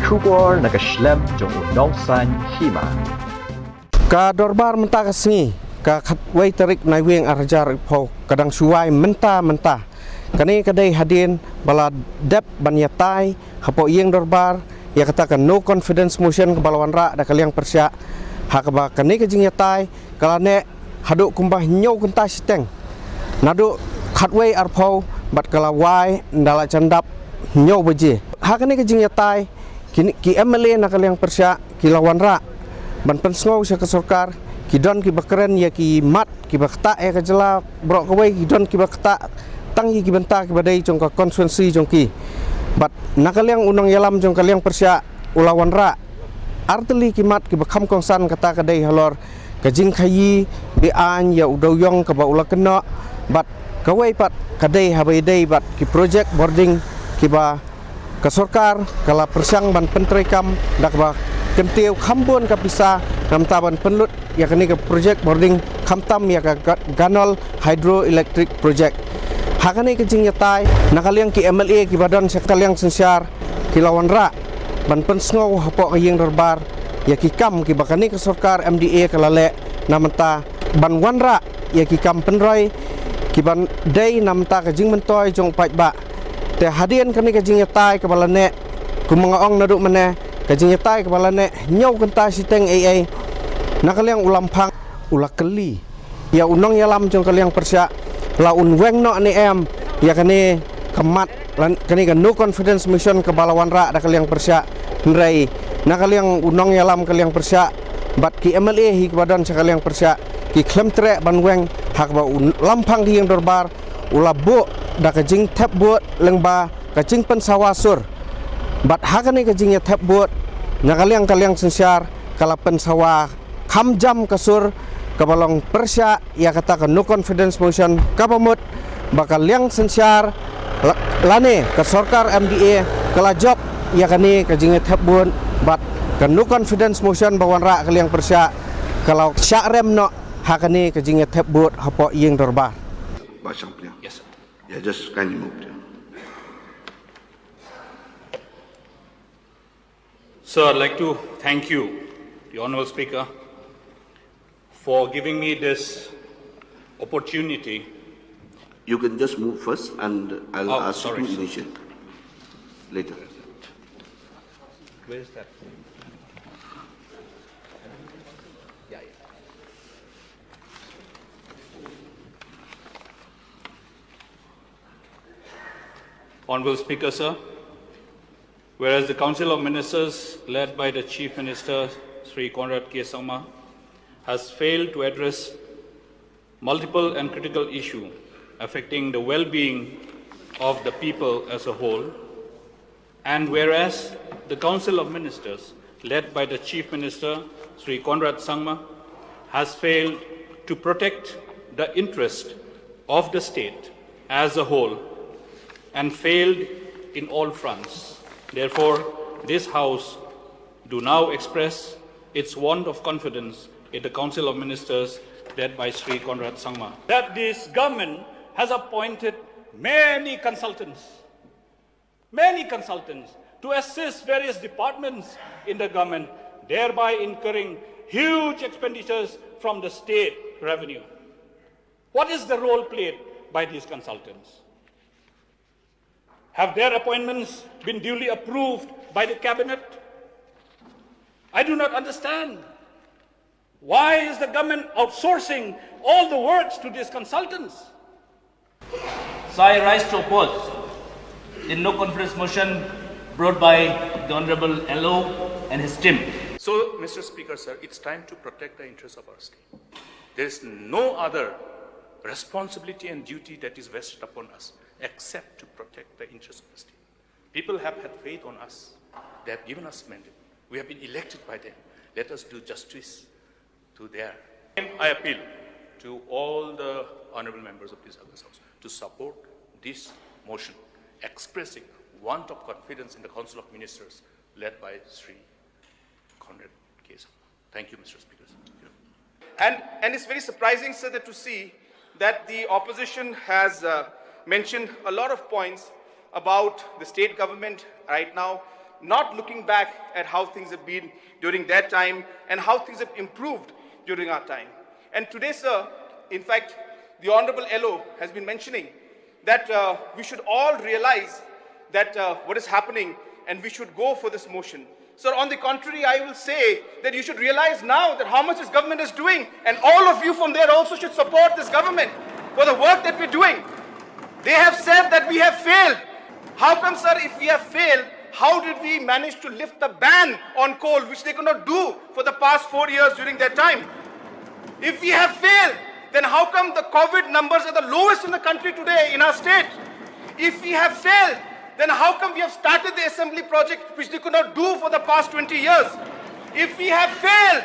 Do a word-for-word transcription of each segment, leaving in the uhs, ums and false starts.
Khubor na ka shlem jong u nongsan hima. Ka dorbar mynta ka sngi, ka khatwei tarik Naiwieng ar hajar arphew, ka dang shu wai mynta mynta. Kane ka dei hadien ba la dep ban ïatai hapoh ïing dorbar ïa kata ka no confidence motion kaba la wanrah da ka liang pyrshah, ha kaba kane ka jingïatai ka la neh haduh kumba hynñiew kynta shiteng. Naduh khatwei arphew bad ka la wai ynda la jan dap hynñiew baje. Ha kane ka jingïatai ki, ki M L A na ka liang pyrshah ki la wanrah ban pynsngew sha ka sorkar, ki don kiba kren ïa ki mat kiba ktah ïa ka jylla baroh kawei, ki don kiba ktah tang ïa ki bynta kiba dei jong ka constituency jong ki. Bad na ka liang u nongïalam jong ka liang pyrshah u la wanrah artylli ki mat kiba kham kongsan, kata ka dei halor ka jingkhaïi be-aiñ ïa u dewïong kaba u la kynnoh, bad kawei pat ka dei haba ïadei bad ki project bording kiba ka sorkar ka la pyrshang ban pyntreikam da kaba kyntiew kham bun ka pisa namar ban pynlut ïa kane ka project bording, khamtam ïa ka Ga-, Ganol Hydroelectric Project. Ha kane ka jingïatai, na ka liang ki M L A kiba don sha ka liang synshar ki la wanrah ban pynsngew hapoh ka ïing dorbar ïa ki kam kiba kane ka sorkar M D A ka la leh, namar ban wanrah ïa ki kam pynroi kiban dei namar ka jingmyntoi jong u paidbah. Te hadien kane ka jingïatai kaba la neh, kumba nga ong naduh mynne, ka jingïatai kaba la neh hynñiew kynta shiteng ei ei, na ka liang u Lamphang u la kylli ïa u nongïalam jong ka liang pyrshah, la un weng noh ne em ïa kane ka mat, la-, kane ka no confidence motion kaba la wanrah da ka liang pyrshah. Hynrei na ka liang u nongïalam ka liang pyrshah bad ki M L A hi kiba don sha ka liang pyrshah ki khlem treh ban weng, ha kaba u Lamphang ka ïing dorbar u la buh da ka jingthep bud lyngba ka jingpynsawa sur. Bad ha kane ka jingïathep bud, na ka liang ka liang synshar ka la pynsawa kham jam ka sur kaba long pyrshah ïa kata ka no confidence motion, kaba mut ba ka liang synshar la-, lane ka sorkar M D A ka la jop ïa kane ka jingïathep bud, bad ka no confidence motion ba wanrah ka liang pyrshah ka la shah rem noh ha kane ka jingïathep bud hapoh ïing dorbar. Ba shang pynïaid. Yes, sir. Yeah, just kindly move there. Sir, I'd like to thank you, the Honorable Speaker, for giving me this opportunity. You can just move first and I'll Oh, ask you sorry, to sir. initiate later. Where is that? Yeah, yeah. Honorable Speaker, sir, whereas the Council of Ministers, led by the Chief Minister, Shri Conrad K Sangma, has failed to address multiple and critical issues affecting the well-being of the people as a whole, and whereas the Council of Ministers, led by the Chief Minister, Shri Conrad Sangma, has failed to protect the interest of the state as a whole and failed in all fronts. Therefore, this House do now express its want of confidence in the Council of Ministers led by Shri Conrad Sangma. That this government has appointed many consultants, many consultants to assist various departments in the government, thereby incurring huge expenditures from the state revenue. What is the role played by these consultants? Have their appointments been duly approved by the cabinet? I do not understand. Why is the government outsourcing all the works to these consultants? So I rise to oppose the no confidence motion brought by the Honorable L O and his team. So, Mister Speaker, sir, it's time to protect the interests of our state. There is no other responsibility and duty that is vested upon us except to protect the interests of the state. People have had faith on us. They have given us mandate. We have been elected by them. Let us do justice to their. And I appeal to all the honorable members of this August House to support this motion expressing want of confidence in the Council of Ministers led by Shri Conrad K Sangma. Thank you, Mister Speaker. And, and it's very surprising, sir, that to see that the opposition has, uh, mentioned a lot of points about the state government right now, not looking back at how things have been during their time and how things have improved during our time. And today, sir, in fact, the Honorable L O has been mentioning that uh, we should all realize that uh, what is happening, and we should go for this motion. Sir, on the contrary, I will say that you should realize now that how much this government is doing, and all of you from there also should support this government for the work that we're doing. They have said that we have failed. How come, sir, if we have failed, how did we manage to lift the ban on coal, which they could not do for the past four years during their time? If we have failed, then how come the COVID numbers are the lowest in the country today in our state? If we have failed, then how come we have started the assembly project, which they could not do for the past twenty years? If we have failed,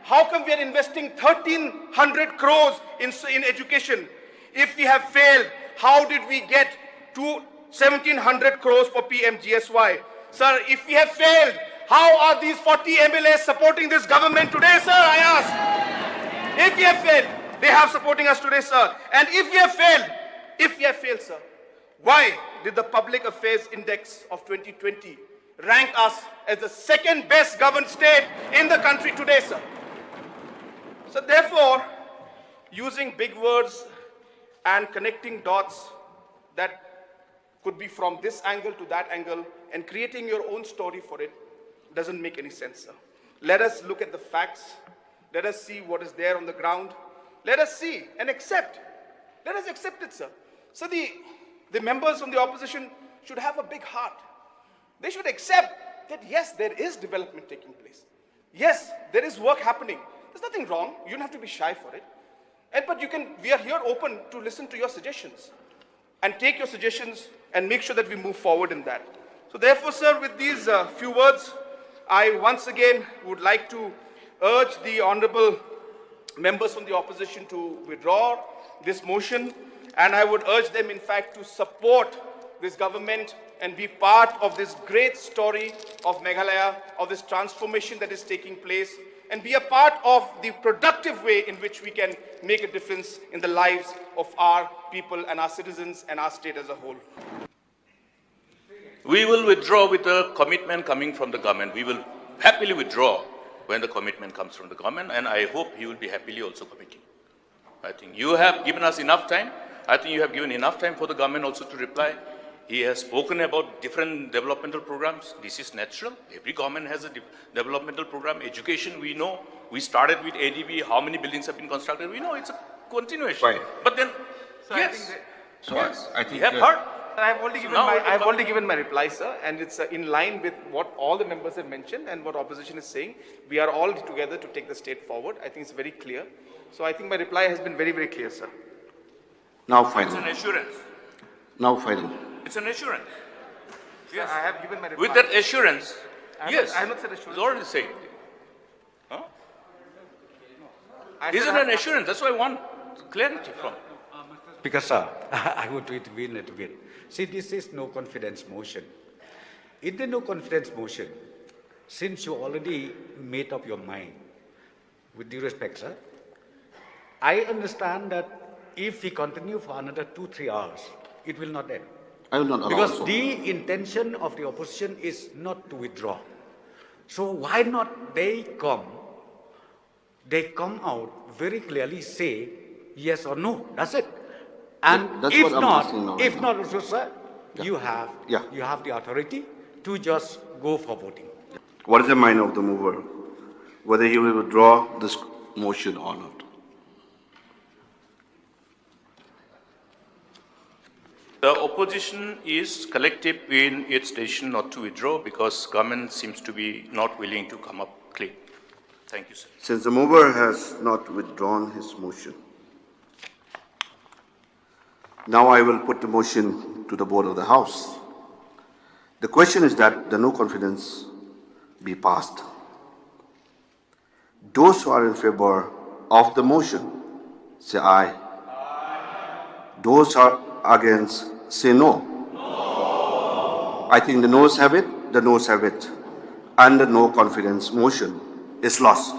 how come we are investing thirteen hundred crores in, in education? If we have failed, how did we get to seventeen hundred crores for P M G S Y? Sir, if we have failed, how are these forty M L As supporting this government today, sir? I ask. If we have failed, they have supporting us today, sir. And if we have failed, if we have failed, sir, why did the Public Affairs Index of twenty twenty rank us as the second best governed state in the country today, sir? So therefore, using big words and connecting dots that could be from this angle to that angle and creating your own story for it doesn't make any sense, sir. Let us look at the facts. Let us see what is there on the ground. Let us see and accept. Let us accept it, sir. So the, the members from the opposition should have a big heart. They should accept that, yes, there is development taking place. Yes, there is work happening. There's nothing wrong. You don't have to be shy for it. And, but you can, we are here open to listen to your suggestions and take your suggestions and make sure that we move forward in that. So therefore, sir, with these uh, few words, I once again would like to urge the honorable members from the opposition to withdraw this motion, and I would urge them, in fact, to support this government and be part of this great story of Meghalaya, of this transformation that is taking place, and be a part of the productive way in which we can make a difference in the lives of our people and our citizens and our state as a whole. We will withdraw with a commitment coming from the government. We will happily withdraw when the commitment comes from the government, and I hope he will be happily also committing. I think you have given us enough time. I think you have given enough time for the government also to reply. He has spoken about different developmental programs. This is natural. Every government has a de- developmental program. Education, we know. We started with A D B. How many buildings have been constructed? We know it's a continuation. Fine. But then, So I yes, think that- So I, I think. we have uh, heard. Sir, I have already given now my it I have becomes- already given my reply, sir, and it's uh, in line with what all the members have mentioned and what opposition is saying. We are all together to take the state forward. I think it's very clear. So I think my reply has been very, very clear, sir. Now It's an final. Assurance. Now final. It's an assurance. Yes. I have given my reply. With that assurance, I have yes, not- I have not said assurance. It's already said. Huh? I Isn't said an assurance? That's why I want clarity from. Because, sir, I want to intervene a little bit. See, this is no confidence motion. In the no confidence motion, since you already made up your mind, with due respect, sir, I understand that if we continue for another two, three hours, it will not end. I will not allow Because so. The intention of the opposition is not to withdraw. So why not they come, they come out very clearly say yes or no. That's it. And That's if what I'm not, asking now, if right not now. also, sir, Yeah. you have Yeah. you have the authority to just go for voting. What is the mind of the mover? Whether he will withdraw this motion or not? The opposition is collective in its decision not to withdraw because government seems to be not willing to come up clean. Thank you, sir. Since the mover has not withdrawn his motion, now I will put the motion to the board of the House. The question is that the no confidence be passed. Those who are in favor of the motion, say aye. Those who are against, say no. I think the noes have it, the noes have it. And the no confidence motion is lost.